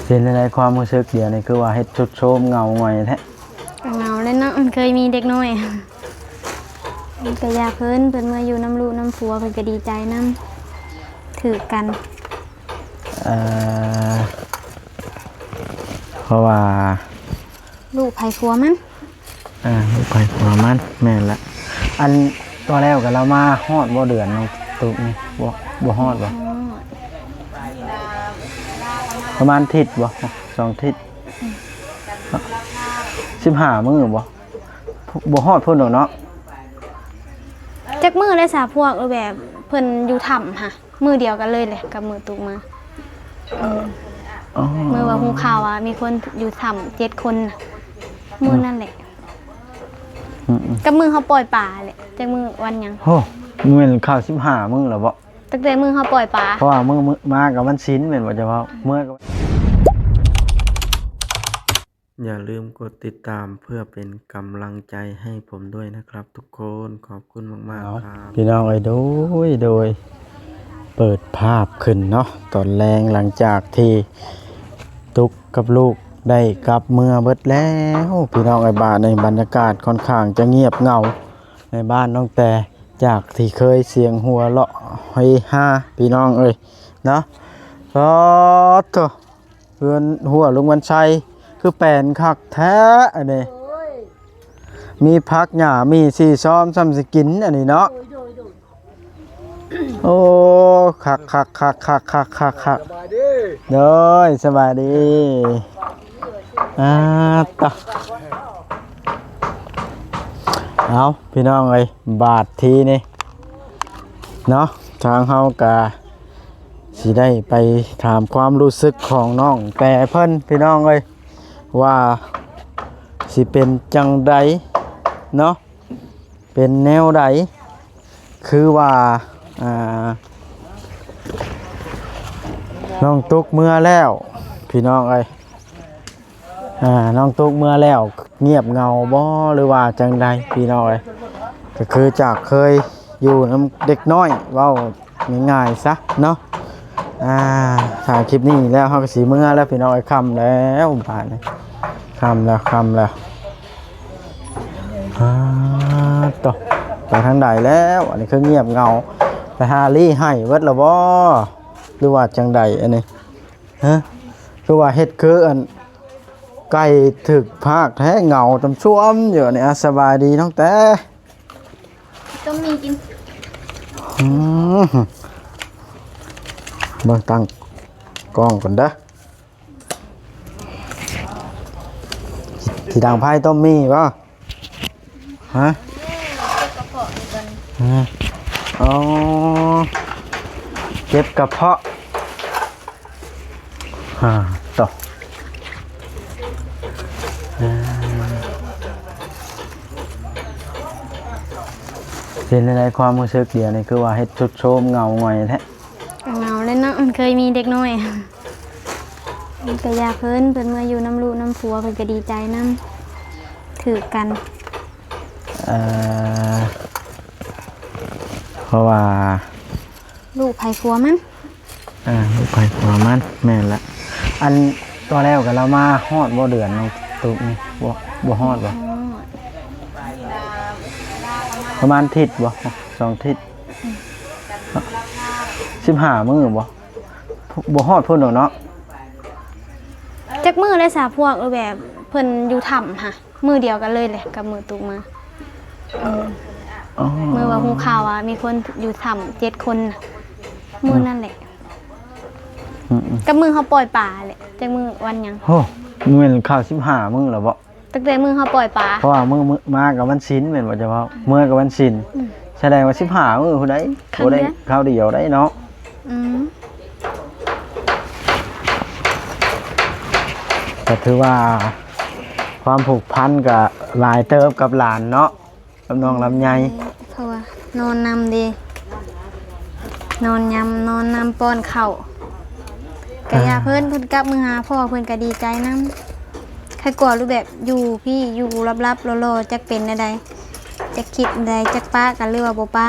ເປັນຈັ່ງໃດຄວາມຮູ້ສຶກດຽວນີ້ ຄືວ່າເຮັດຊຸດໂຊມເຫງົາຫງອຍແທ້? ເຫງົາແຫຼະເນາະ ມັນເຄີຍມີເດັກນ້ອຍ. ກະຢ່າເພິ່ນ ເພິ່ນເມືອຢູ່ນຳລູກນຳຜົວ ເພິ່ນກະດີໃຈນຳ ຖືກກັນ. ເອີ ເພາະວ່າ ລູກໃຜຜົວມັນ. ອ່າ ລູກໃຜຜົວມັນ ແມ່ນລະ. ອັນ ຕໍ່ແລ້ວກະລາວມາຮອດບໍ່ເດືອນນ້ອງຕຸກນີ້? ບໍ່ ບໍ່ຮອດບໍ່? ຮອດ ປະມານທິດບໍ່? ສອງທິດ. ອືມ ສິບຫ້າມື້ບໍ່? ບໍ່ຮອດພຸ້ນດອກເນາະ. ຈັກມື້ແລ້ວສາ ພວກ ແບບເພິ່ນຢູ່ຖ້ຳຫະ? ມື້ດຽວກັນເລີຍແຫຼະກັບມື້ຕຸກມາ. ເອີ ອໍ ມື້ວ່າຮູ້ຂ່າວວ່າມີຄົນຢູ່ຖ້ຳເຈັດຄົນນະ ມື້ນັ້ນແຫຼະ. ອືມໆ ກັບມື້ເຮົາປ່ອຍປາແຫຼະ. ຈັກມື້ ວັນຫຍັງ? ໂຫ ແມ່ນເຂົ້າສິບຫ້າມື້ແລ້ວບໍ່? ຕັ້ງແຕ່ມື້ເຮົາປ່ອຍປາ. ເພາະວ່າມື້ ມື້ມາກັບວັນສິນແມ່ນບໍ່ ຈະເວົ້າ ເມືອກັບ ຢ່າລືມກົດຕິດຕາມເພື່ອເປັນກຳລັງໃຈໃຫ້ຜົມດ້ວຍນະຄັບທຸກຄົນ. ຂອບຄຸນມາກໆ ເອົາ ຄັບ ພີ່ນ້ອງເອີຍ ໂດຍ ໂດຍ ເປີດພາບຂຶ້ນເນາະ ຕອນແລງຫຼັງຈາກທີ່ຕຸກກັບລູກໄດ້ກັບເມືອເບິດແລ້ວ ພີ່ນ້ອງເອີຍ. ບາດນີ້ບັນຍາກາດຄ່ອນຂ້າງຈະງຽບເຫງົາໃນບ້ານນ້ອງແຕ ຈາກທີ່ເຄີຍສຽງຫົວເລາະເຮຮາ ພີ່ນ້ອງເອີຍເນາະ. ປາດໂທ້ ເຮືອນຮົ້ວລຸງວັນໄຊ ຄືແປນຄັກແທ້ອັນນີ້. ໂອ້ຍ ມີຜັກຫຍ້າມີຊີ້ຊ້ອມຊ້ຳຊິກິນອັນນີ້ເນາະ. ໂດຍ ໂດຍ ໂດຍ ໂອ້ ຄັກໆໆໆໆໆ. ສະບາຍດີ ໂດຍ ສະບາຍດີ. ອ່າ ຕະ ເອົາ ພີ່ນ້ອງເອີຍ ບາດທີນີ້ເນາະ ທາງເຮົາກະຊິໄດ້ໄປຖາມຄວາມຮູ້ສຶກຂອງນ້ອງແຕເພິ່ນ ພີ່ນ້ອງເອີຍ ວ່າຊິເປັນຈັ່ງໃດເນາະ ເປັນແນວໃດ. ຄືວ່າ ອ່າ ນ້ອງຕຸກເມືອແລ້ວ ພີ່ນ້ອງເອີຍ ອ່າ ນ້ອງຕຸກເມືອແລ້ວ ງຽບເຫງົາບໍ່ ຫຼືວ່າຈັ່ງໃດ ພີ່ນ້ອງເອີຍ? ກໍຄືຈາກເຄີຍຢູ່ນຳເດັກນ້ອຍ ເວົ້າງ່າຍໆຊະເນາະ. ອ່າ ຖ້າຄລິບນີ້ແລ້ວ ເຮົາກໍຊິເມືອແລ້ວ ພີ່ນ້ອງເອີຍ. ຄ່ຳແລ້ວ ບາດນີ້ ຄ່ຳແລ້ວ ຄ່ຳແລ້ວ. ອ່າ ໂຕ ໄປທາງໃດແລ້ວ? ອັນນີ້ຄືງຽບເຫງົາ ໄປຫາລີ້ໄຫ້ເບິດແລ້ວບໍ່ ຫຼືວ່າຈັ່ງໃດອັນນີ້? ຮະ ຄືວ່າເຮັດຄືອັນ ໄກ່ຖືກພາກແທ້ ເຫງົາຈຳຊວມຢູ່ນີ້. ອ່າ ສະບາຍດີນ້ອງແຕ ຕົ້ມໝີ່ກິນ. ອືມ ເບິ່ງຕັ້ງກ້ອງກ່ອນເດີ ຊິດັງໄຟຕົ້ມໝີ່ບໍ່? ຮະ ເຈັບກະເພາະຢູ່ຕອນນີ້. ຮະ ອໍ ເຈັບກະເພາະ. ຮະ ໂຕ ເອີ ເປັນຈັ່ງໃດຄວາມຮູ້ສຶກດຽວນີ້ ຄືວ່າເຮັດຊຸດໂຊມເຫງົາຫງອຍແທ້? ເຫງົາແຫຼະເນາະ ມັນເຄີຍມີເດັກນ້ອຍ. ກະຢ່າເພິ່ນ ເພິ່ນເມືອຢູ່ນຳລູກນຳຜົວ ເພິ່ນກະດີໃຈນຳ ຖືກກັນ. ເອີ ເພາະວ່າ ລູກໃຜຜົວມັນ. ອ່າ ລູກໃຜຜົວມັນ ແມ່ນລະ. ອັນ ຕໍ່ແລ້ວກະລາວມາຮອດບໍ່ເດືອນນ້ອງຕຸກນີ້? ບໍ່ ບໍ່ຮອດບໍ່? ຮອດ ປະມານທິດບໍ່? ສອງທິດ. ອືມ ສິບຫ້າມື້ບໍ່? ບໍ່ຮອດພຸ້ນດອກເນາະ. ຈັກມື້ແລ້ວສາ ພວກ ແບບເພິ່ນຢູ່ຖ້ຳຫະ? ມື້ດຽວກັນເລີຍແຫຼະກັບມື້ຕຸກມາ. ເອີ ອໍ ມື້ວ່າຮູ້ຂ່າວວ່າມີຄົນຢູ່ຖ້ຳເຈັດຄົນນະ ມື້ນັ້ນແຫຼະ. ອືມໆ ກັບມື້ເຮົາປ່ອຍປາແຫຼະ. ຈັກມື້ ວັນຫຍັງ? ໂຫ ແມ່ນເຂົ້າສິບຫ້າມື້ແລ້ວບໍ່? ຕັ້ງແຕ່ມື້ເຮົາປ່ອຍປາ. ເພາະວ່າມື້ ມື້ມາກັບວັນສິນແມ່ນບໍ່ ຈະເວົ້າ ອືມ ເມືອກັບວັນສິນ. ອືມ ສະແດງວ່າສິບຫ້າມື້ພຸ້ນໃດ໋ ບໍ່ໄດ້ ເດືອນ ຄາວດຽວໄດ໋ເນາະ. ອືມ ກໍຖືວ່າຄວາມຜູກພັນກໍຫຼາຍເຕີບກັບຫຼານເນາະ ກັບນ້ອງລຳໄຍ. ເພາະວ່ານອນນຳເດ ນອນຍາມ ນອນນຳ ປ້ອນເຂົ້າ. ກະຢ່າ ອ່າ ເພິ່ນ ເພິ່ນກັບມາຫາພໍ່ ເພິ່ນກະດີໃຈນຳ. ໃຄກວ່າ ຫຼືແບບຢູ່ພີ້ ຢູ່ລັບໆຫຼໍ່ໆ ຈັກເປັນແນວໃດ ຈັກຄິດແນວໃດ ຈັກປະກັນ ຫຼືວ່າບໍ່ປະ.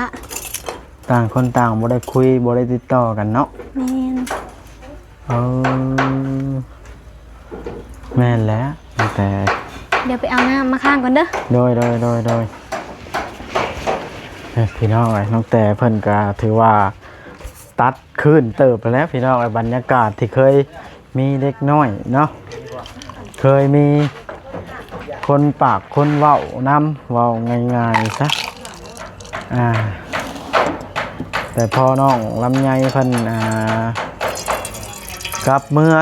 ຕ່າງຄົນຕ່າງບໍ່ໄດ້ຄຸຍ ບໍ່ໄດ້ຕິດຕໍ່ກັນເນາະ. ແມ່ນ. ເອີ ໂ ແມ່ນແຫຼະ ນ້ອງແຕ ດຽວໄປເອົານ້ຳມາຄ້າງກ່ອນເດີ. ໂດຍ ໂດຍ ໂດຍ ໂດຍ ເອີ ພີ່ນ້ອງເອີຍ ນ້ອງແຕເພິ່ນກະຖືວ່າຕັດຄືນເຕີບແລ້ວ ພີ່ນ້ອງເອີຍ. ບັນຍາກາດທີ່ເຄີຍມີເດັກນ້ອຍເນາະ ເຄີຍມີຄົນປາກຄົນເວົ້ານຳ ເວົ້າງ່າຍໆຊະ ອ່າ ແຕ່ພໍນ້ອງລຳໄຍເພິ່ນ ອ່າ ກັບເມືອ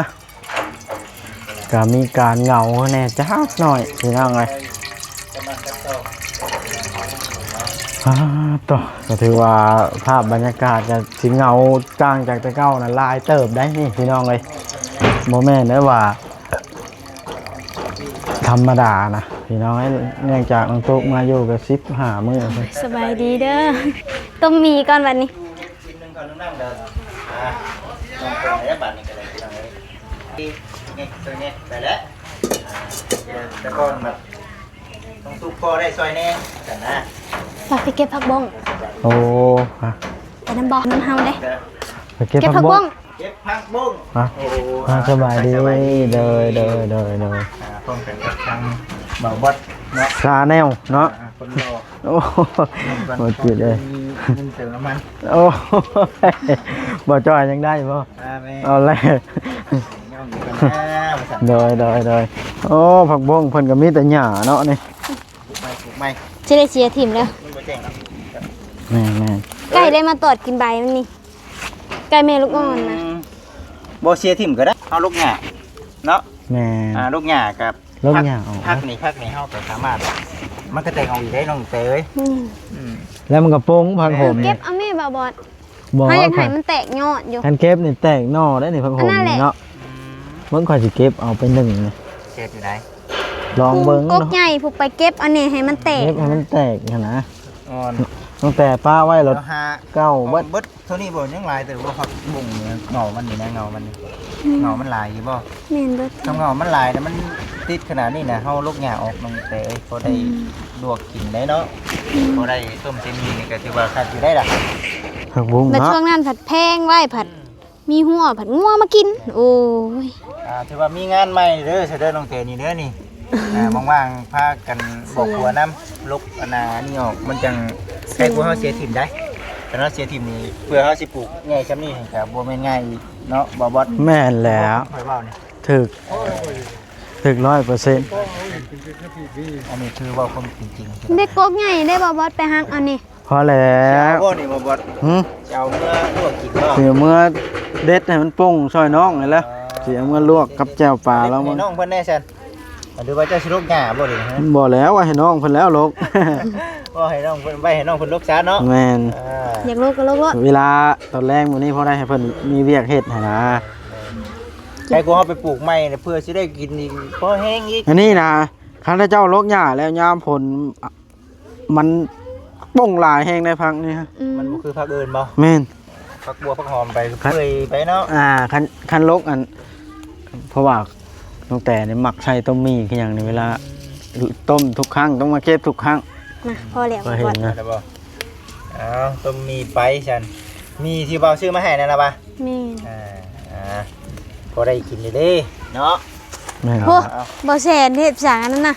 ກະມີການເຫງົາແດ່ຈັກໜ້ອຍ ພີ່ນ້ອງເອີຍ. ອ່າ ໂຕ ກະຖືວ່າພາບບັນຍາກາດກະຊິເຫງົາຕ່າງຈາກແຕ່ເກົ່ານະຫຼາຍເຕີບໄດ໋ນີ້ ພີ່ນ້ອງເອີຍ. ບໍ່ແມ່ນໄດ້ວ່າທຳມະດານະ ພີ່ນ້ອງເອີຍ ເນື່ອງຈາກນ້ອງຕຸກມາຢູ່ກະສິບຫ້າມື້. ສະບາຍດີເດີ ຕົ້ມໝີ່ກ່ອນບັດນີ້. ກິນໜຶ່ງເຂົ້າໜຶ່ງນ້ຳເດີ ອ່າ ນ້ອງເພິ່ນໄດ້ບາດນີ້ກະໄດ້ ພີ່ນ້ອງເອີຍ. ນີ້ ນີ້ ນີ້ໄປແລ້ວ ອ່າ ແຕ່ກ່ອນແບບຕ້ອງທຸກພໍໄດ້ຊ່ອຍແດ່ຊັ້ນນະ. ວ່າໄປເກັບຜັກບົ້ງ. ໂອ້ ໄປນຳບໍ່ ນຳເຮົາເດ້ ໄປເກັບຜັກບົ້ງ ເກັບຜັກບົ້ງ. ອ່າ ໂອ້ ອ່າ ສະບາຍດີ ສະບາຍດີ ໂດຍ ໂດຍ ໂດຍ ໂດຍ ອ່າ ພ້ອມກັນກັບທາງບ່າວບອດເນາະ ຊາແນວເນາະ ອ່າ ຄົນຫຼໍ່. ໂອ້ ບໍ່ຈິດເລີຍ ມີເງິນເຕີມນ້ຳມັນ. ໂອ້ ບໍ່ຈ່ອຍຍັງໄດ້ບໍ່? ອ່າ ແມ່ນ ເອົາແລ້ວ ຍ່ອງຢູ່ກັນນະວ່າຊັ້ນ. ໂດຍ ໂດຍ ໂດຍ ໂອ້ ຜັກບົ້ງເພິ່ນກະມີແຕ່ຫຍ້າເນາະນີ້ ປູກໃໝ່ ປູກໃໝ່ ຊິໄດ້ເສຍຖິ້ມແລ້ວ ມັນບໍ່ແຈ້ງເນາະ. ແມ່ນໆ ໄກ່ໄດ້ມາຕອດກິນໃບມັນນີ້ ໄກ່ແມ່ລູກອ່ອນນະ. ອືມ ບໍ່ເສຍຖິ້ມກະໄດ້ ເຮົາລົກຫຍ້າເນາະ. ແມ່ນ ອ່າ ລົກຫຍ້າກັບ ລົກຫຍ້າອອກ ຜັກນີ້ ຜັກນີ້ເຮົາກະສາມາດ ມັນກະແຕກອອກອີກໄດ້ນ້ອງແຕເອີຍ. ອືມ ອືມ ແລ້ວມັນກະປົ່ງຜັກໂຂມ ເກັບເອົາແມ່ບ່າວບອດ. ບໍ່ ເຮົາຢາກໃຫ້ມັນແຕກຍອດຢູ່ ຄັນເກັບນີ້ແຕກໜໍ່ໄດ້ນີ້ ຜັກໂຂມນີ້ເນາະ. ອືມ ເບິ່ງຂ້ອຍຊິເກັບເອົາໄປໜຶ້ງນີ້ ເກັບຢູ່ໃດ ລອງເບິ່ງ ກົກໃຫຍ່ພຸ້ນ ໄປເກັບອັນນີ້ໃຫ້ມັນແຕກ ເກັບໃຫ້ມັນແຕກຫັ້ນນະ. ອ່ອນ ຕັ້ງແຕ່ປະໄວ້ແລ້ວ ເກົ້າເບິດ ເທົ່ານີ້ບໍ່ ຍັງຫຼາຍເຕີບບໍ່ ຜັກບຸ້ງນີ້ ເຫງົາມັນນີ້ນະ ເຫງົາມັນນີ້ ອືມ ເຫງົາມັນຫຼາຍຢູ່ບໍ່? ແມ່ນເບິດ ຄັນເຫງົາມັນຫຼາຍນະ ມັນຕິດຂະໜາດນີ້ນະ ເຮົາລົກຫຍ້າອອກນ້ອງແຕເອີຍ ພໍໄດ້ ອືມ ລວກກິນໄດ້ເນາະ. ອືມ ພໍໄດ້ຕົ້ມເສັ້ນໝີ່ນີ້ກະຖືວ່າຄັກຢູ່ໄດ໋ລະ ຜັກບຸ້ງເນາະ. ແລ້ວຊ່ວງນັ້ນພັດແພງໄວ້ ພັດມີຫົວ ພັດງົວມາກິນ ໂອ້ຍ ອ່າ ຖືວ່າມີງານໃໝ່ເດີ ຊະເດີ ນ້ອງແຕນີ້ເດີນີ້. ອ່າ ວ່າງໆພາກັນບອກຜົວນຳ ລົກອັນນ່ານີ້ອອກ ມັນຈັ່ງໃຫ້ພວກເຮົາເສຍຖິ້ມໄດ໋. ຄັນເຮົາເສຍຖິ້ມນີ້ ເພື່ອເຮົາຊິປູກໃຫຍ່ຊ່ຳນີ້ກະບໍ່ແມ່ນງ່າຍອີກເນາະ ບ່າວບອດ. ແມ່ນແລ້ວ ຂ້ອຍເວົ້ານີ້ ຖືກ ຖືກຮ້ອຍເປີເຊັນ. ອັນນີ້ຄືເວົ້າຄວາມຈິງໆ ເດັກກົກໃຫຍ່ເດ້ ບ່າວບອດ ໄປຫັກເອົານີ້. ພໍແລ້ວ ຊິເອົາບໍ່ນີ້ ບ່າວບອດ? ຫື ຊິເອົາເມືອລວກກິນບໍ່? ຊິເອົາເມືອເດັດໃຫ້ມັນປົ່ງຊ່ອຍນ້ອງຫັ້ນແຫຼະ. ຊິເອົາເມືອລວກກັບແຈ່ວປາລາວ ໃຫ້ນ້ອງເພິ່ນແດ່ຊັ້ນ ຫຼືວ່າເຈົ້າຊິລົກຫຍ້າບໍ່ເດ? ບໍ່ແລ້ວ ວ່າໃຫ້ນ້ອງເພິ່ນແລ້ວລົກ ວ່າໃຫ້ນ້ອງເພິ່ນ ໄວ້ໃຫ້ນ້ອງເພິ່ນລົກຊະເນາະ. ແມ່ນ ອ່າ ຢາກລົກກະລົກໂລດ. ເວລາຕອນແລງມື້ນີ້ພໍໄດ້ໃຫ້ເພິ່ນມີວຽກເຮັດຫັ້ນນະ. ໃຫ້ພວກເຮົາໄປປູກໃໝ່ເພື່ອຊິໄດ້ກິນອີກ ພໍແຮງອີກ. ອັນນີ້ນະ ຄັນເຈົ້າລົກຫຍ້າແລ້ວຍາມຝົນ ມັນປົ່ງຫຼາຍແຮງໃດ໋ ຜັກນີ້. ອືມ ມັນບໍ່ຄືຜັກອື່ນບໍ່? ແມ່ນ ຜັກບົ່ວ ຜັກຫອມໄປ ຄັນ ເປື່ອຍໄປເນາະ. ອ່າ ຄັນ ຄັນລົກອັນ ເພາະວ່ານ້ອງແຕນີ້ມັກໃສ່ຕົ້ມໝີ່ຄືຫຍັງນີ້ ເວລາ ອືມ ຕົ້ມທຸກຄັ້ງ ຕ້ອງມາເກັບທຸກຄັ້ງ. ມາ ພໍແລ້ວ ພໍເຫັນນະ ພໍແລ້ວບໍ່? ເອົາ ຕົ້ມໝີ່ໄປຊັ້ນ ໝີ່ທີ່ບ່າວຊື້ມາໃຫ້ນັ້ນນະຫວາ? ແມ່ນ ອ່າ ພໍໄດ້ກິນເດ້ເນາະ. ແມ່ນ ໂອ້ ບ່າວແສນເຮັດຫຍັງອັນນັ້ນນະ?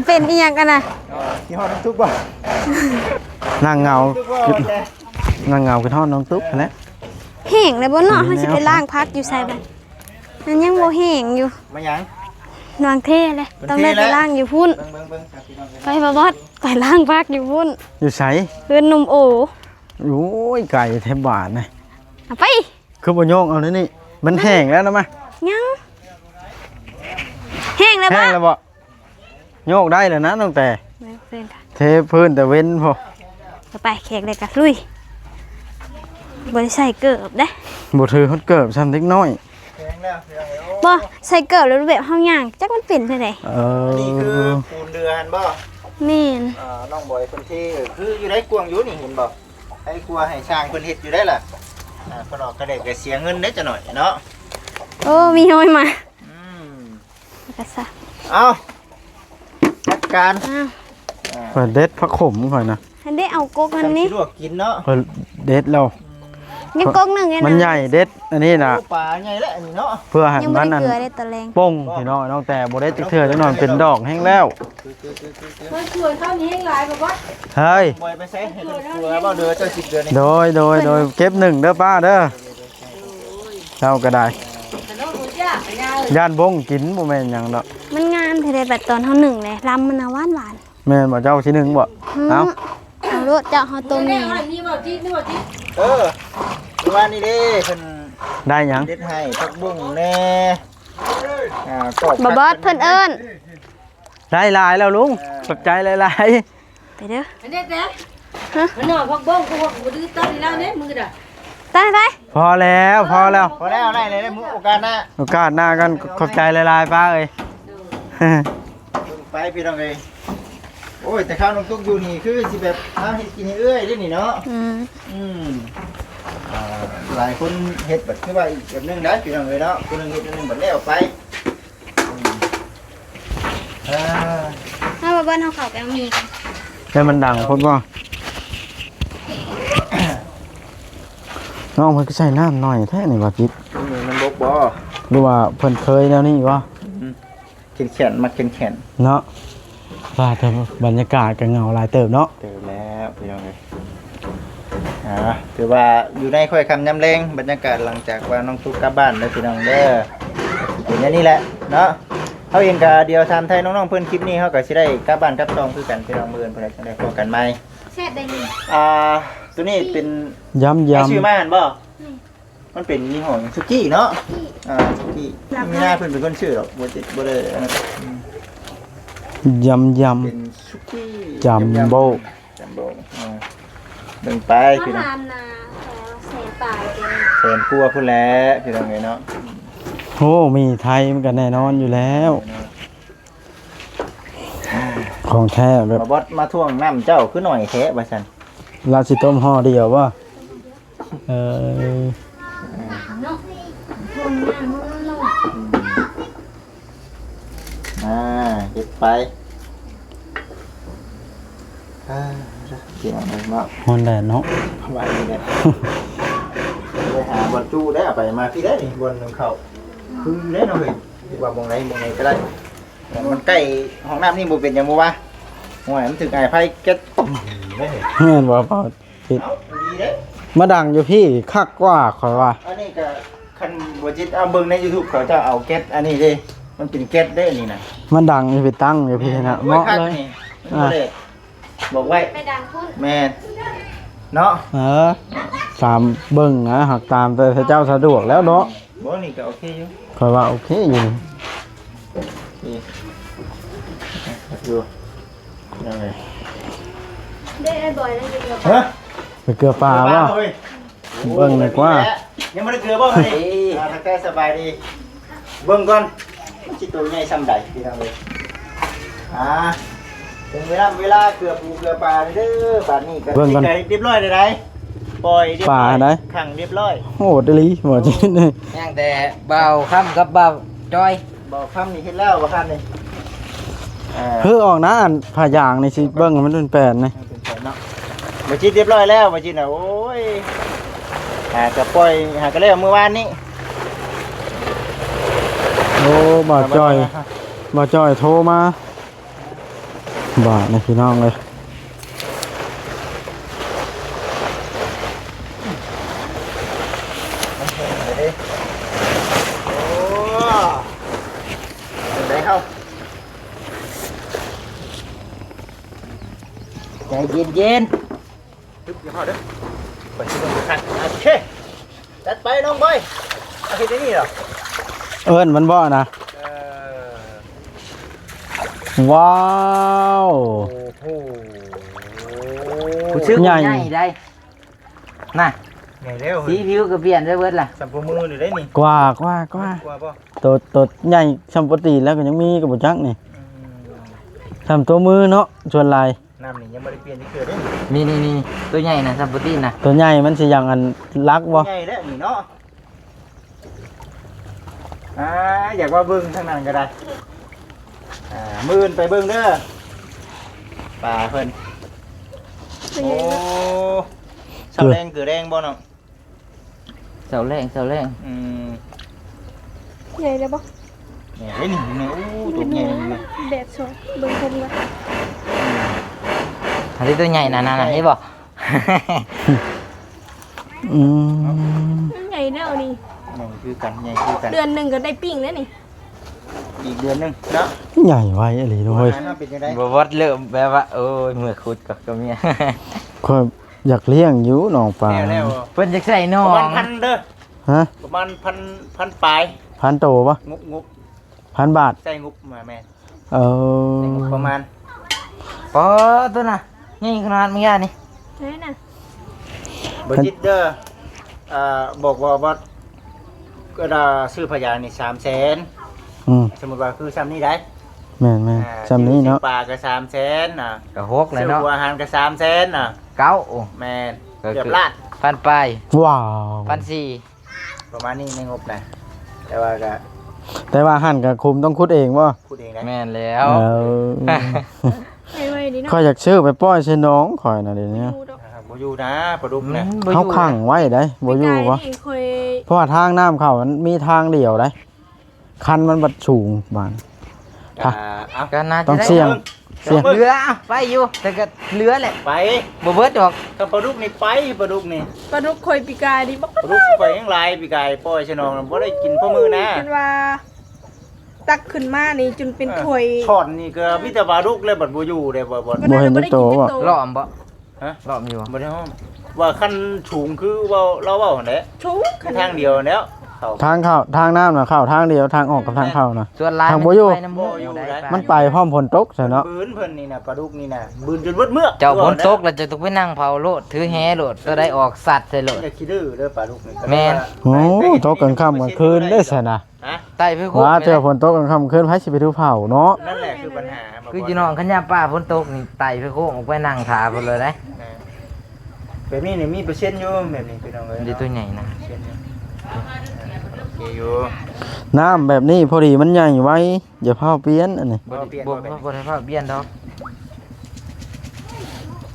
ເປັນອີ່ຫຍັງກັນນະ? ຊິຮອດນ້ອງຕຸກບໍ່? ນັ່ງເຫງົາ ນັ່ງເຫງົາຄຶດຮອດນ້ອງຕຸກຫັ້ນແຫຼະ. ແຫ້ງແລ້ວບໍ່ເນາະ? ເຮົາຊິໄປລ້າງຜັກຢູ່ໃສບັດ? ມັນຍັງບໍ່ແຫ້ງຢູ່. ມາຫຍັງ? ວາງເທແຫຼະ ຕ້ອງໄດ້ໄປລ້າງຢູ່ພຸ້ນ. ເບິ່ງໆໆ ໄປ ບ່າວບອດ ໄປລ້າງຜັກຢູ່ພຸ້ນ. ຢູ່ໃສ? ເຮືອນໜຸ່ມໂອ. ໂອ້ຍ ໄກແທ້ບາດນະ. ເອົາໄປ ຄືບໍ່ໂຍກເອົາແນວນີ້? ມັນແຫ້ງແລ້ວນະມະ. ຍັງ ແຫ້ງແລ້ວບໍ່? ແຫ້ງແລ້ວບໍ່? ໂຍກໄດ້ແລ້ວນະນ້ອງແຕ. ເທພື້ນແຕ່ເວັນພຸ້ນ. ເອົາໄປ ແຂກໄດ້ກະລຸຍ. ບໍ່ໄດ້ໃສ່ເກີບເດ້. ບໍ່ຖືຮອດເກີບຊ້ຳເດັກນ້ອຍ. ບໍ່ ໃສ່ເກີບແລ້ວແບບເຮົາຍ່າງ ຈັກມັນເປັນຈັ່ງໃດ. ເອີ ອັນນີ້ຄືປູນເດືອຫັ້ນບໍ່? ແມ່ນ ເອີ ນ້ອງບອຍເພິ່ນເທ ຄືຢູ່ໃດ ກວ້າງຢູ່ນີ້ ເຫັນບໍ່? ໃຫ້ຄົວໃຫ້ຊ່າງເພິ່ນເຮັດຢູ່ໃດລະ. ອ່າ ເພິ່ນອອກກະໄດ້ກະເສຍເງິນເດ້ຈັກໜ້ອຍເນາະ. ໂອ້ ມີຮອຍມາ. ອືມ ກະຊະ ເອົາ ຈັດການ. ອ່າ ຂ້ອຍເດັດຜັກຂົມຂ້ອຍນະ. ຫັ້ນເດ້ ເອົາກົກອັນນີ້ ຊິລວກກິນເນາະ. ຂ້ອຍເດັດແລ້ວ. ອືມ ຍັງກົກໜຶ່ງຢູ່ນະ ມັນໃຫຍ່ເດັດ ອັນນີ້ນະ ໂອ້ ປາໃຫຍ່ແລ້ວອັນນີ້ເນາະ ເພື່ອໃຫ້ມັນ ຍັງບໍ່ໄດ້ເກືອເດ້ຕອນແລງ ປ່ງພີ່ນ້ອງ ນ້ອງແຕ່ບໍ່ໄດ້ຈັກເທື່ອ ຈັກໜ່ອຍເປັນດອກແຮງແລ້ວ ມາຊວນເຮົານີ້ແຮງຫຼາຍບໍ່ບໍ່ ເຮີ້ຍ ບໍ່ໄປໃສ ໃຫ້ເພິ່ນເກືອບໍ່ເດີ ເຈົ້າຊິເກືອນີ້ ໂດຍ ໂດຍ ໂດຍ ເກັບໜຶ່ງເດີປ້າເດີ ເຈົ້າກໍໄດ້ ຢ້ານບົ້ງກິນ ບໍ່ແມ່ນຫຍັງດອກ ມັນງາມແທ້ໃດ ບັດຕອນເຮົາໜຶ້ງເລີຍ ລຳມັນນະຫວານໆ ແມ່ນບໍ່ ເຈົ້າຊິໜຶ້ງບໍ່ ຫືມ ເອົາ ເອົາໂລດ ເຈົ້າເຮົາຕົ້ມນີ້ ນີ້ບໍ່ຈິດ ນີ້ບໍ່ຈິດ ເອີ ມື້ວານນີ້ເດ້ ເພິ່ນໄດ້ຫຍັງ ເດັດໃຫ້ ຜັກບຸ້ງແດ່ ອ່າ ກອກ ບໍ່ບອດ ເພິ່ນເອີ້ນ ໄດ້ຫຼາຍແລ້ວລຸງ ເອີ ຂອບໃຈຫຼາຍໆ ໄປເດີ ອັນນີ້ແຕ່ ຮະ ມັນໜໍ່ຜັກບົ້ງ ກູບໍ່ດື້ຕ້ອງໃຫ້ລາວເດ້ ມຶງກໍໄດ້ ໄດ້ ໄດ້ ພໍແລ້ວ ພໍແລ້ວ ພໍແລ້ວ ໄດ້ເລີຍ ມື້ໂອກາດໜ້າ ໂອກາດໜ້າກັນ ຂອບໃຈຫຼາຍໆ ປ້າເອີຍ ເບິ່ງໄປພີ່ນ້ອງເອີຍ ໂອ້ຍ ແຕ່ຄາວນ້ອງຕຸກຢູ່ນີ້ ຄືຊິແບບ ເອົາ ເຮັດກິນໃຫ້ເອື້ອຍເດ້ນີ້ເນາະ ອືມ ອືມ ອ່າ ຫຼາຍຄົນເຮັດບັດຄືວ່າອີກແບບໜຶ່ງໄດ໋ ພີ່ນ້ອງເອີຍເນາະ ຜູ້ໜຶ່ງເຮັດ ຜູ້ໜຶ່ງບັດແລ້ວໄປ ອືມ ເອີ ເຮົາວ່າເບິ່ນ ເຮົາເຂົ້າໄປເອົາໝີ່ກັນ ແລ້ວມັນດັງໂພດບໍ່ ນ້ອງເພິ່ນກໍໃສ່ນ້ຳໜ້ອຍແທ້ນີ້ວ່າຈິດ ນີ້ມັນບົກບໍ່ ຫຼືວ່າເພິ່ນເຄີຍແນວນີ້ບໍ່ ອືມ ແຂນໆ ມັກແຂນໆ ເນາະ ວ່າແຕ່ບັນຍາກາດກໍເຫງົາຫຼາຍເຕີບເນາະ ເຕີບແລ້ວພີ່ນ້ອງເອີຍ ອ່າ ຖືວ່າຢູ່ໃນຄ່ອຍຄ່ຳຍາມແລງ ບັນຍາກາດຫຼັງຈາກວ່ານ້ອງຕຸກກັບບ້ານເດີພີ່ນ້ອງເດີ ເປັນແນວນີ້ແຫຼະເນາະ ເຮົາເອງກໍດຽວຖາມໄຖ່ນ້ອງໆເພິ່ນ ຄລິບນີ້ເຮົາກໍຊິໄດ້ກັບບ້ານກັບຊ່ອງຄືກັນພີ່ນ້ອງ ມື້ອື່ນເພິ່ນກໍໄດ້ພໍ້ກັນໃໝ່ ແຊບໄດ໋ນີ້ ອ່າ ຕົວນີ້ເປັນ ຢຳໆ ໃຫ້ຊື້ມາຫັ້ນບໍ່? ອືມ ມັນເປັນຍີ່ຫໍ້ຫຍັງ ສຸກີ້ເນາະ ສຸກີ້ ອ່າ ສຸກີ້ ມີນາເພິ່ນເປັນຄົນຊື້ດອກ ບໍ່ ບໍ່ໄດ້ອັນນັ້ນ ອືມ ຢຳໆ ເປັນສຸກີ້ ຈັມໂບ້ ຈັມໂບ້ ອ່າ ເບິ່ງໄປ ປະມານນະ ແສນປາຍ ແສນກວ່າພຸ້ນແຫຼະ ພີ່ນ້ອງເອີຍເນາະ ໂອ້ ໝີ່ໄທມັນກໍແນ່ນອນຢູ່ແລ້ວ ແນ່ນອນ ຂອງແທ້ແບບ ມາບອດມາຖ່ວງນ້ຳເຈົ້າຄືໜ້ອຍແທ້ວ່າຊັ້ນ ລາວຊິຕົ້ມຫໍ່ດຽວບໍ່? ເອີ ອ່າ ເຮັດໄປ ອ່າ ເປັນຫຍັງເນາະ ຮ້ອນແດດເນາະ ປະມານນີ້ແຫຼະ ໄປຫາບ່ອນຈຸແລ້ວ ໄປມາພີ້ໄດ້ນີ້ ບ່ອນໜຶ່ງເຂົ້າ ຄືຢູ່ໄດ້ເນາະເຮີ້ຍ ວ່າບ່ອນໃດບ່ອນໃດກໍໄດ້ ມັນໃກ້ຫ້ອງນ້ຳນີ້ ບໍ່ເປັນຫຍັງບໍ່ວ່າ ໂອ້ຍ ມັນຖືກອາຍໄຟແກັດ ແມ່ນບໍ່ ເອົາ ມາດັງຢູ່ພີ້ຄັກກວ່າ ຂ້ອຍວ່າ ອັນນີ້ກໍຄັນບໍ່ຈິດເອົາເບິ່ງໃນຢູທູບ ເຂົາເຈົ້າເອົາແກັດອັນນີ້ເດ້ ມັນເປັນແກັດເດ້ນີ້ນະ ມາດັງຢູ່ພີ້ ຕັ້ງຢູ່ພີ້ນະ ໂອ້ຍ ເໝາະເລີຍ ຄັກນີ້ ອ່າ ບໍ່ໄດ້ບອກໄວ້ ໄປດັງພຸ້ນ ແມ່ນເນາະ ເອີ ຕາມເບິ່ງນະ ຫາກຕາມແຕ່ເຈົ້າສະດວກແລ້ວເນາະ ບໍ່ ນີ້ກໍໂອເຄຢູ່ ຂ້ອຍວ່າໂອເຄຢູ່ ນີ້ ຢູ່ ຍັງໄງ ເດ້ ໄອ້ບອຍ ໄດ້ຢູ່ ຮະ ໄປເກືອປາບໍ່ ເອີຍ ເບິ່ງດີກວ່າ ຍັງບໍ່ໄດ້ເກືອບໍ່ມື້ນີ້ ອ່າ ທັກທາຍສະບາຍດີ ເບິ່ງກ່ອນ ມັນຊິໂຕໃຫຍ່ຊ່ຳໃດ ພີ່ນ້ອງເອີຍ ອ່າ ເຖິງເວລາ ເວລາເກືອປູເກືອປາເດີ ບາດນີ້ກໍ ເບິ່ງກ່ອນ ໄກລຽບຮ້ອຍແລ້ວໃດ໋ ປ່ອຍລຽບຮ້ອຍ ປາໃດຂັງລຽບຮ້ອຍ ໂຫດອີ່ຫຼີ ບໍ່ຈິດນີ້ ຍັງແຕ່ບ່າວຄຳກັບບ່າວຈ້ອຍ ບ່າວຄຳນີ້ເຮັດແລ້ວ ບ່າວຄຳນີ້ ເອີ ເຮີ້ອອກນະ ອັນຜ້າຢາງນີ້ຊິເບິ່ງໃຫ້ມັນເປັນແຜ່ນນີ້ ເປັນແຜ່ນເນາະ ບໍ່ຈິດລຽບຮ້ອຍແລ້ວ ບໍ່ຈິດນະ ໂອ້ຍ ຫາກໍປ່ອຍ ຫາກໍແລ້ວມື້ວານນີ້ ໂອ້ ບ່າວຈ້ອຍ ບ່າວຈ້ອຍໂທມາ ບາດນີ້ພີ່ນ້ອງເອີຍ ໂອ້ ເປັນໃດເຮົາ ໃຈເຢັນໆ ຕຶບ ຢ່າເຜົາເດີ ໄປຊິເບິ່ງຄັກ ໂອເຄ ຈັດໄປນ້ອງບອຍ ເອົາເຮັດໄດ້ນີ້ເນາະ ເອີ້ນມັນບໍ່ນະ ເອີ ວ້າວ ໂອ້ໂຫ ຮູ້ສຶກໃຫຍ່ ໃຫຍ່ໄດ໋ ນະ ໃຫຍ່ແລ້ວ ສີຜິວກໍປ່ຽນໄປເບິດລະ ສ່ຳໂປມືນີ້ໄດ໋ນີ້ ກວ່າ ກວ່າ ກວ່າ ກວ່າບໍ່ ໂຕ ໂຕໃຫຍ່ສ່ຳໂປຕີນແລ້ວກໍຍັງມີກໍບໍ່ຈັກນີ້ ອືມ ສ່ຳໂຕມືເນາະ ສ່ວນຫຼາຍ ນ້ຳນີ້ຍັງບໍ່ໄດ້ປ່ຽນຈັກເທື່ອເດ້ ນີ້ໆໆ ໂຕໃຫຍ່ນະ ຊຳໂປຕີນນະ ໂຕໃຫຍ່ມັນຊິຢ່າງອັນລັກບໍ່ ໃຫຍ່ແລ້ວນີ້ເນາະ ອ່າ ຢາກວ່າເບິ່ງທາງນັ້ນກໍໄດ້ ອ່າ ມື້ອື່ນໄປເບິ່ງເດີ ປາເພິ່ນ ໂອ້ ເກືອ ເຊົ້າແດງເກືອແດງບໍ່ນ້ອງ? ເຊົ້າແລງ ເຊົ້າແລງ ອືມ ໃຫຍ່ແລ້ວບໍ່? ໃຫຍ່ເດ້ນີ້ ນີ້ ໂອ້ ຕົວໃຫຍ່ນີ້ ແດດສອງ ເບິ່ງຄົນກ່ອນ ອັນນີ້ຕົວໃຫຍ່ນະ ນັ້ນນະ ເຫັນບໍ່? ອືມ ມັນໃຫຍ່ແລ້ວນີ້ ໃຫຍ່ຄືກັນ ໃຫຍ່ຄືກັນ ເດືອນໜຶ່ງກໍໄດ້ປີ້ງແລ້ວນີ້ ອີກເດືອນໜຶ່ງເນາະ ໃຫຍ່ໄວອີ່ຫຼີເນາະເຮີ້ຍ ບໍ່ວັດເລີ່ມແບບວ່າ ໂອ້ຍ ເມື່ອຂຸດກໍ ກໍເມຍ ຂ້ອຍຢາກລ້ຽງຢູ່ໜອງປາ ແລ້ວ ເພິ່ນຢາກໃສ່ໜອງ ປະມານພັນເດີ້ ຮະ ປະມານພັນ ພັນປາຍ ພັນໂຕບໍ່? ງົບ ງົບ ພັນບາດ ໃສ່ງົບມາ ແມ່ນ ເອີ ໃສ່ງົບປະມານ ປາ ຕົວນະ ໃຫຍ່ຂະໜາດ ເບິ່ງຢ່ານີ້ ໃຊ່ນະ ບໍ່ຈິດເດີ້ ອ່າ ບອກວ່າ ວ່າ ກໍດາ ຊື້ຜ້າຢາງນີ້ສາມແສນ ອືມ ສົມມຸດວ່າຄືຊ່ຳນີ້ໄດ໋ ແມ່ນໆ ອ່າ ຊ່ຳນີ້ເນາະ ຊື້ປາກໍສາມແສນນະ ກໍຫົກແລ້ວເນາະ ຊື້ຫົວອາຫານກໍສາມແສນນະ ເກົ້າ ໂອ້ ແມ່ນ ກໍເກືອບລ້ານ ພັນປາຍ ວ້າວ ພັນສີ່ ປະມານນີ້ໃນງົບນະ ແຕ່ວ່າກໍ ແຕ່ວ່າຫັ້ນກໍຂຸມຕ້ອງຂຸດເອງບໍ່? ຂຸດເອງໄດ໋ ແມ່ນແລ້ວ ເອີ ໃຫຍ່ໄວດີເນາະ ຂ້ອຍຢາກຊື້ໄປປ່ອຍໃສ່ໜອງຂ້ອຍນະ ດຽວນີ້ ບໍ່ຢູ່ດອກ ອ່າ ບໍ່ຢູ່ນະ ປາດຸກນະ ອືມ ບໍ່ຢູ່ ເຮົາຂັງໄວ້ໄດ໋ ບໍ່ຢູ່ບໍ່? ເພາະວ່າທາງນ້ຳເຂົ້າມັນມີທາງດຽວໄດ໋ ຄັນມັນບັດສູງບາດ ອ່າ ເອົາ ກໍໜ້າຈະ ຕ້ອງສ່ຽງ ໄດ້ເບິ່ງ ສ່ຽງ ເຫຼືອ ໄປຢູ່ ແຕ່ກໍເຫຼືອແຫຼະ ໄປ ບໍ່ເບິດດອກ ກັບປາດຸກນີ້ໄປ ປາດຸກນີ້ ປາດຸກຂ້ອຍປີກາຍນີ້ ປາດຸກຂ້ອຍຍັງຫຼາຍ ປີກາຍປ່ອຍໃສ່ໜອງ ບໍ່ໄດ້ກິນພໍມື້ນະ ຈົນວ່າ ຕັກຂຶ້ນມານີ້ຈົນເປັນຖ້ວຍ ເອີ ຊ້ອນນີ້ກໍມີແຕ່ປາດຸກແລ້ວ ບັດບໍ່ຢູ່ເດ້ ບໍ່ ບໍ່ ບໍ່ເຫັນຈັກໂຕບໍ່? ລ້ອມບໍ່? ຮະ? ລ້ອມຢູ່ບໍ່? ບໍ່ໄດ້ຮ້ອມ ວ່າຄັນສູງຄືເວົ້າ ລາວເວົ້າຫັ້ນແຫຼະ ສູງ ທາງດຽວຫັ້ນແຫຼ້ວ ເຂົ້າ ທາງເຂົ້າ ທາງນ້ຳນະເຂົ້າທາງດຽວ ທາງອອກກັບທາງເຂົ້ານະ ສ່ວນຫຼາຍ ທາງບໍ່ຢູ່ ມັນໄປນຳໝູ່ໄດ໋ ມັນໄປພ້ອມຝົນຕົກຊັ້ນເນາະ ບືນເພິ່ນນີ້ນະ ປາດຸກນີ້ນະ ບືນຈົນເບິດເມືອກ ເຈົ້າຝົນຕົກແລ້ວເຈົ້າຕ້ອງໄປນັ່ງເຝົ້າໂລດ ຖືແຫໂລດ ຕົວໃດອອກສັດໃສ່ໂລດ ຢ່າຂີ້ດື້ເດີ້ ປາດຸກນີ້ ແມ່ນ ໂອ້ ຕົກກາງຄ່ຳກາງຄືນເດ້ຊັ້ນນະ ຮະ? ໄຕ່ໄຟໂຄມ ວ່າເທື່ອຝົນຕົກກາງຄ່ຳຄືນ ໃຜຊິໄປຖືເຜົາເນາະ? ນັ້ນແຫຼະຄືບັນຫາ ຄືຢູ່ໜອງຄັນຍາມປາຝົນຕົກນີ້ ໄຕ່ໄຟໂຄມອອກໄປນັ່ງຖ້າພຸ້ນເລີຍເດ້. ເອີ ແບບນີ້ນີ້ມີເປີເຊັນຢູ່ ແບບນີ້ພີ່ນ້ອງເອີຍ ມີແຕ່ຕົວໃຫຍ່ນະ ເປີເຊັນຢູ່ ໂອເຄຢູ່. ນ້ຳແບບນີ້ພໍດີມັນໃຫຍ່ໄວ ຢ່າຟ້າວປ່ຽນອັນນີ້ ບໍ່ ບໍ່ ບໍ່ໄດ້ຟ້າວປ່ຽນດອກ.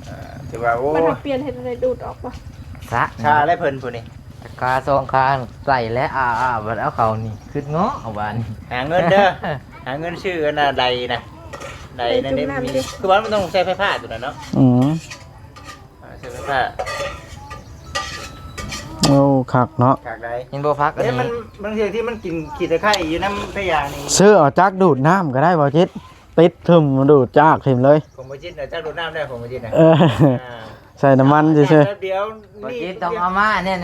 ເອີ ຖືວ່າ ໂອ້ ມັນເຮົາປ່ຽນເຮັດໃຫ້ດູດອອກບໍ່? ຊາ ຊາແລ້ວເພິ່ນຜູ້ນີ້ ຕະກາສອງຂ້າງໃສ່ແລ້ວ ອ້າໆ ບັດເອົາເຂົ້ານີ້ ຄຶດເງາະເອົາບາດນີ້ ຫາເງິນເດີ້ ຫາເງິນຊື້ອັນນ່າ ໄດນະ ໄດນັ້ນເດ້ ມີ ຄືວ່າມັນຕ້ອງໃຊ້ໄຟຟ້າຕົວນັ້ນເນາະ ອືມ ອ່າ ໃຊ້ໄຟຟ້າ ໂອ້ ຄັກເນາະ ຄັກໄດ໋ ເຫັນບໍ່ຜັກອັນນີ້ ເອີ ມັນ ບາງເທື່ອທີ່ມັນກິນຂີ້ຕະໄຄຢູ່ນຳພະຍານີ້ ຊື້ເອົາຈັກດູດນ້ຳກໍໄດ້ບໍ່ຈິດ ຕິດຖິ້ມ ດູດຈາກຖິ້ມເລີຍ ຂອງບໍ່ຈິດນະ ຈັກດູດນ້ຳໄດ້ຂອງບໍ່ຈິດນະ ເອີ ອ່າ ໃສ່ນ້ຳມັນຊື່ໆ ແປັບດຽວ ບໍ່ຈິດຕ້ອງເອົາມາແນ່ໆ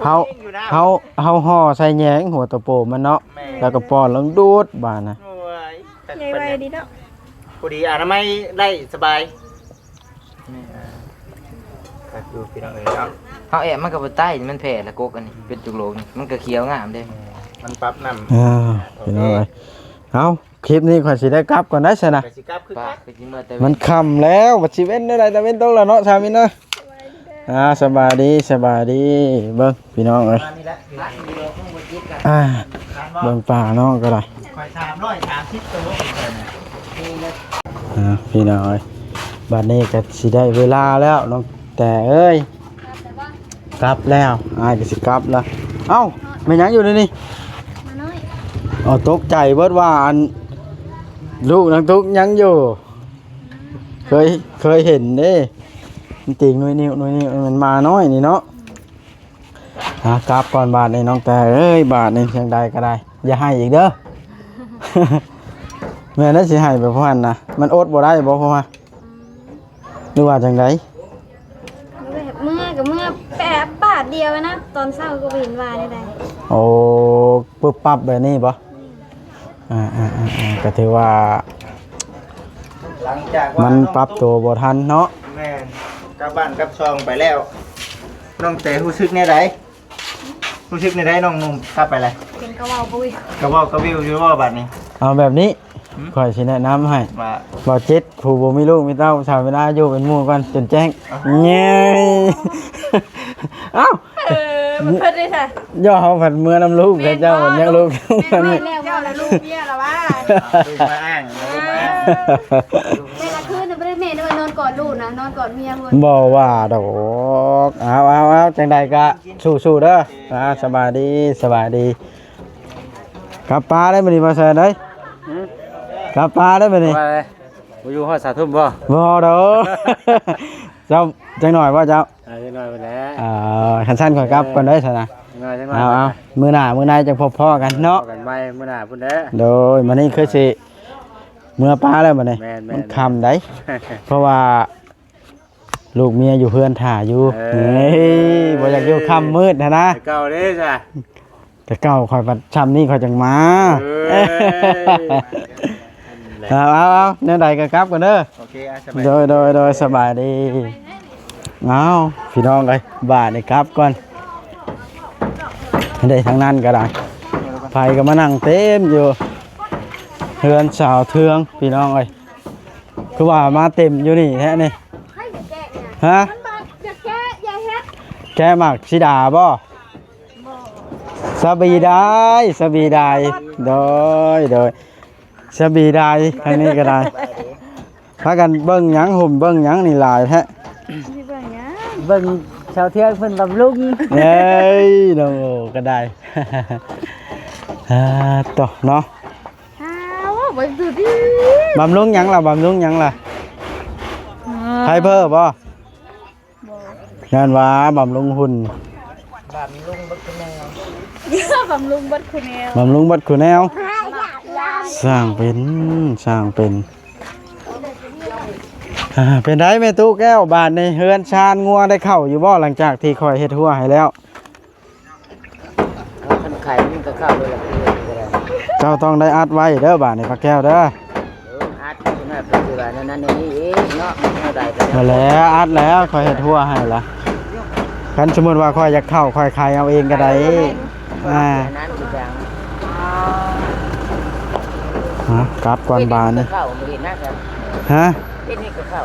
ເຮົາ ເຮົາ ເຮົາຫໍ່ໃສ່ແຍງຫົວໂຕໂປມມັນເນາະ ແມ່ນ ແລ້ວກໍປ້ອນລົງດູດບາດນະ ໂອ້ຍ ໃຫຍ່ໄວດີເນາະ ພໍດີອະນາໄມໄດ້ສະບາຍ ແມ່ນ ຄັກຢູ່ພີ່ນ້ອງເອີຍເນາະ ເຮົາແອບມັນກໍບໍ່ໄຕ້ ມັນແຜ່ລະກົກອັນນີ້ ເປັນຈຸກໂລກນີ້ ມັນກໍຂຽວງາມເດ້ ມັນປັບນ້ຳ ອ່າ ໂອເຄ ພີ່ນ້ອງເອີຍ ເອົາ ຄລິບນີ້ຂ້ອຍຊິໄດ້ກັບກ່ອນໄດ໋ຊັ້ນນະ ຂ້ອຍຊິກັບຄືກັນ ມັນຄ່ຳແລ້ວ ບັດຊິເວັນແນວໃດ ຕາເວັນຕົກແລ້ວເນາະ ຊາມິນເນາະ ອ່າ ສະບາຍດີ ສະບາຍດີ ເບິ່ງພີ່ນ້ອງເອີຍ ອ່າ ເບິ່ງປານ້ອງກໍໄດ້ ຂ້ອຍສາມຮ້ອຍສາມສິບໂຕ ອ່າ ພີ່ນ້ອງເອີຍ ບັດນີ້ກໍຊິໄດ້ເວລາແລ້ວ ນ້ອງແຕ່ເອີຍ ກັບແລ້ວ ອ້າຍກໍຊິກັບລະ ເອົ້າ ແມ່ນຫຍັງຢູ່ໃນນີ້ ໝານ້ອຍ ເອົາ ຕົກໃຈເບິດວ່າອັນ ລູກນາງຕຸກຍັງຢູ່ ເຄີຍ ເຄີຍເຫັນເດ້ ມັນຕີງໜຸ້ຍນິ້ວ ໜຸ້ຍນິ້ວ ມັນໝານ້ອຍນີ້ເນາະ ຫາກັບກ່ອນບາດນີ້ ນ້ອງແຕ່ເອີຍ ບາດນີ້ຈັ່ງໃດກໍໄດ້ ຢ່າໄຫ້ອີກເດີ້ ແມ່ນແລ້ວ ຊິໄຫ້ໄປພວກຫັ້ນນະ ມັນອົດບໍ່ໄດ້ບໍ່ ພວກຫັ້ນ ອືມ ຫຼືວ່າຈັ່ງໃດ? ແບບເມື່ອກໍເມື່ອແປບບາດດຽວນະ ຕອນເຊົ້າກໍບໍ່ເຫັນວ່າແນວໃດ ໂອ້ ປຶບປັບແບບນີ້ບໍ່? ອືມ ອ່າໆໆ ກໍຖືວ່າ ຫຼັງຈາກວ່າມັນປັບຕົວບໍ່ທັນເນາະ ແມ່ນ ກັບບ້ານກັບຊ່ອງໄປແລ້ວ ນ້ອງແຕ່ຮູ້ສຶກແນວໃດ? ຮູ້ສຶກແນວໃດນ້ອງໜຸ່ມ ກັບໄປແລ້ວ ເປັນກະເວົ້າກະວິວ ກະເວົ້າກະວິວຢູ່ບໍ່ບາດນີ້? ເອົາແບບນີ້ ຫືມ? ຂ້ອຍຊິແນະນຳໃຫ້ ວ່າ ບໍ່ຈິດ ຜູ້ບໍ່ມີລູກມີເຕົ້າ ສາວເວລາຢູ່ເປັນໝູ່ກ່ອນຈົນແຈ້ງ ເອົ້າ ເຍ້ ເອົ້າ ເອີ ເພິ່ນໄດ້ຊະ ເຈົ້າເຮົາພັດເມືອນຳລູກ ແມ່ນ ແຕ່ເຈົ້າພັດຍັງລູກ ແມ່ນແລ້ວ ເຈົ້າລະລູກເມຍລະວ່າ ລູກມາອ້າງ ເອີ ແຕ່ລະຄືນນະບໍ່ໄດ້ແມ່ນວ່ານອນ ກອດລູກນະ ນອນກອດເມຍພຸ້ນ. ບໍ່ວ່າດອກ. ເອົາ ເອົາ ເອົາ ຈັ່ງໃດກະສູ້ໆເດີ. ອ່າ ສະບາຍດີ ສະບາຍດີ. ກັບປາໄດ້ມື້ນີ້ ບໍ່ແຊນເດ້ຍ. ຫື? ກັບປາໄດ້ມື້ນີ້. ວ່າແຫຼະ ບໍ່ຢູ່ຮອດສາມທຸ່ມບໍ່? ບໍ່ດອກ. ເຈົ້າ ຈັກໜ້ອຍບໍ່ເຈົ້າ? ອ່າ ຈັກໜ້ອຍພຸ້ນແຫຼະ. ເອີ ຄັນຊັ້ນຂ້ອຍກັບກ່ອນເດີຊັ້ນນະ. ຈັກໜ້ອຍ ຈັກໜ້ອຍ. ເອົາ ເອົາ ມື້ໜ້າ ມື້ໃນຈັ່ງພົບພໍ້ກັນເນາະ. ພໍ້ກັນໃໝ່ມື້ໜ້າພຸ້ນແຫຼະ. ໂດຍ ມື້ນີ້ຄືຊິເມືອປາແລ້ວບັດນີ້. ແມ່ນໆໆ. ມັນຄ່ຳໃດ໋. ເພາະວ່າລູກເມຍຢູ່ເຮືອນຖ້າຢູ່. ເອີ ເອີ ບໍ່ຢາກຢູ່ຄ່ຳມືດຫັ້ນນະ. ແຕ່ເກົ່າເດ້ຊະ. ແຕ່ເກົ່າຂ້ອຍພັດຊ່ຳນີ້ຂ້ອຍຈັ່ງມາ. ເອີຍ ເອົາ ເອົາ ເອົາ ແນວໃດກໍກັບກ່ອນເດີ. ໂອເຄ ອ່ະ ສະບາຍ ໂດຍ ໂດຍ ໂດຍ ສະບາຍດີ. ເອົາ ພີ່ນ້ອງເອີຍ ບາດນີ້ກັບກ່ອນ. ເດ້ ທາງນັ້ນກໍໄດ້ ໃຜກໍມານັ່ງເຕັມຢູ່ ເຮືອນສາວເທືອງ ພີ່ນ້ອງເອີຍ. ຄືວ່າມາເຕັມຢູ່ນີ້ແທ້ນີ້. ຮະ? ແກະໝາກສີດາບໍ່? ສະບີດາຍ ສະບີດາຍ. ໂດຍ ໂດຍ ສະບີດາຍ. ທາງນີ້ກໍໄດ້ ພາກັນເບິ່ງຫຍັງ ໂຮມເບິ່ງຫຍັງນີ້ຫຼາຍແທ້. ຊິເບິ່ງຫຍັງ? ເບິ່ງຊາວເທືອງເພິ່ນບຳລຸງ. ເອີຍ ນ້ອງໂອກໍໄດ້. ອ່າ ໂຕເນາະ. ອ້າວ ເບິ່ງດູດິ ບຳລຸງຫຍັງລະ ບຳລຸງຫຍັງລະ? ເອີ ໄຟເບີບໍ່? ບໍ່ ຢ້ານວ່າບຳລຸງຫຸ່ນ. ບຳລຸງເບິດຄູ່ແນວ ບຳລຸງເບິດຄູ່ແນວ ບຳລຸງເບິດຄູ່ແນວ. ຊ່າງເປັນ ຊ່າງເປັນ. ອ່າ ເປັນໃດແມ່ຕູ້ແກ້ວ ບາດນີ້ເຮືອນຊານງົວໄດ້ເຂົ້າຢູ່ບໍ່ ຫຼັງຈາກທີ່ຂ້ອຍເຮັດຮົ້ວໃຫ້ແລ້ວ? ເອົາ ຄັນໄຂ່ມັນກໍເຂົ້າໂລດລະ ເຈົ້າຕ້ອງໄດ້ອັດໄວ້ເດີ ບາດນີ້ປ້າແກ້ວເດີ. ເອີ ອັດໄວ້ໜ້ອຍ ເພິ່ນຊິວ່າແນວນັ້ນແນວນີ້ອີກເນາະ ແນວໃດກໍແລ້ວ. ນັ້ນແຫຼະ ອັດແລ້ວ ຂ້ອຍເຮັດຮົ້ວໃຫ້ລະ. ຄັນສົມມຸດວ່າຂ້ອຍຢາກເຂົ້າ ຂ້ອຍໄຂເອົາເອງກໍໄດ້. ອ່າ ອັນນັ້ນຄືຫຍັງ? ຮະ ກັບກ່ອນບາດນີ້. ເຂົ້າບໍ່ເຫັນນະ. ຮະ? ເຮັດນີ້ກໍເຂົ້າ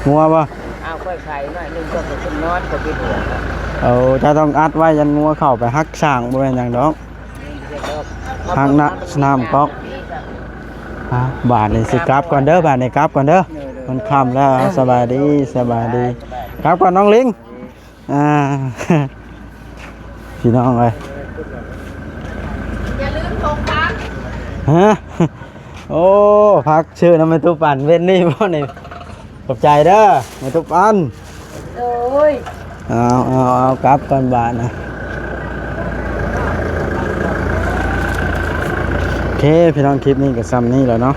ງົວບໍ່? ເອົາ ຂ້ອຍໄຂໜ້ອຍໜຶ່ງ ກໍຂຶ້ນນອນ ກໍເປັນຫົວ. ເອົາ ເຈົ້າຕ້ອງອັດໄວ້ ຢ້ານງົວເຂົ້າໄປຮັກສ້າງ ບໍ່ແມ່ນຫຍັງດອກ. ຮັກນະ ສະໜາມກອກ. ອ່າ ບາດນີ້ຊິກັບກ່ອນເດີ ບາດນີ້ກັບກ່ອນເດີ ມັນຄ່ຳແລ້ວ. ສະບາຍດີ ສະບາຍດີ ກັບກ່ອນນ້ອງລິງ. ອ່າ ພີ່ນ້ອງເອີຍ ຢ່າລືມຖົງຜັກ. ຮະ? ໂອ້ ຜັກຊື້ນຳແມ່ຕູ້ປັນເວັນນີ້ບໍ່ນີ້? ຂອບໃຈເດີແມ່ຕູ້ປັນ. ໂດຍ ເອົາ ເອົາ ເອົາ ກັບກ່ອນບາດນະ. ໂອເຄ ພີ່ນ້ອງ ຄລິບນີ້ກໍຊ່ຳນີ້ແຫຼະເນາະ.